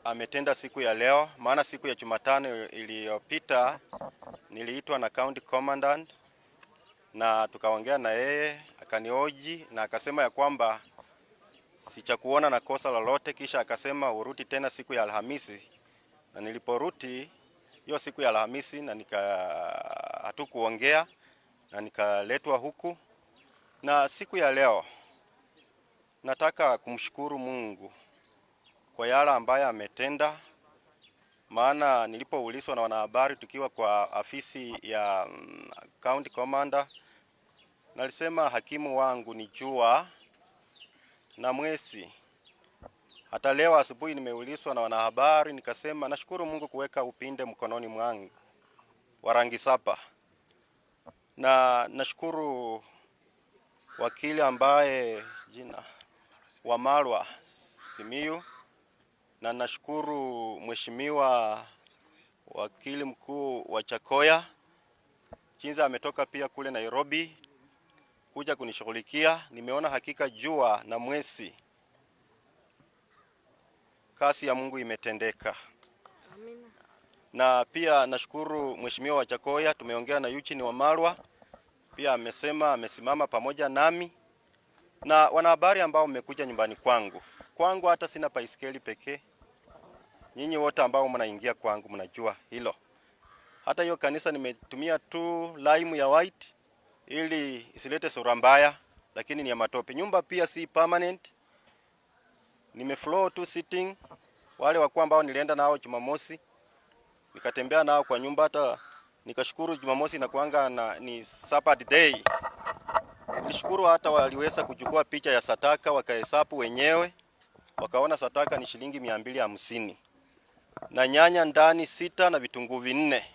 ametenda siku ya leo, maana siku ya Jumatano iliyopita niliitwa na county commandant na tukaongea na yeye, akanihoji na akasema ya kwamba sichakuona na kosa lolote, kisha akasema urudi tena siku ya Alhamisi, na niliporudi hiyo siku ya Alhamisi na nika hatukuongea na nikaletwa huku, na siku ya leo nataka kumshukuru Mungu kwa yale ambayo ametenda, maana nilipoulizwa na wanahabari tukiwa kwa afisi ya county commander, nalisema hakimu wangu ni jua na mwezi. Hata leo asubuhi nimeulizwa na wanahabari, nikasema nashukuru Mungu kuweka upinde mkononi mwangu wa rangi saba, na nashukuru wakili ambaye jina Wamalwa Simiyu, na nashukuru mheshimiwa wakili mkuu Wajackoyah jinsi ametoka pia kule Nairobi kuja kunishughulikia. Nimeona hakika jua na mwezi, kazi ya Mungu imetendeka. Amina. Na pia nashukuru mheshimiwa Wajackoyah, tumeongea na Eugene Wamalwa pia amesema amesimama pamoja nami na wanahabari ambao mmekuja nyumbani kwangu. Kwangu hata sina baiskeli pekee. Nyinyi wote ambao mnaingia kwangu mnajua hilo. Hata hiyo kanisa nimetumia tu lime ya white ili isilete sura mbaya, lakini ni ya matope. Nyumba pia si permanent, nimefloor tu sitting. Wale wakuu ambao nilienda nao Jumamosi nikatembea nao kwa nyumba, hata nikashukuru Jumamosi inakuanga na ni Sabbath day. Nilishukuru hata waliweza kuchukua picha ya sadaka wakahesabu wenyewe, wakaona sadaka ni shilingi 250 na nyanya ndani sita na vitunguu vinne.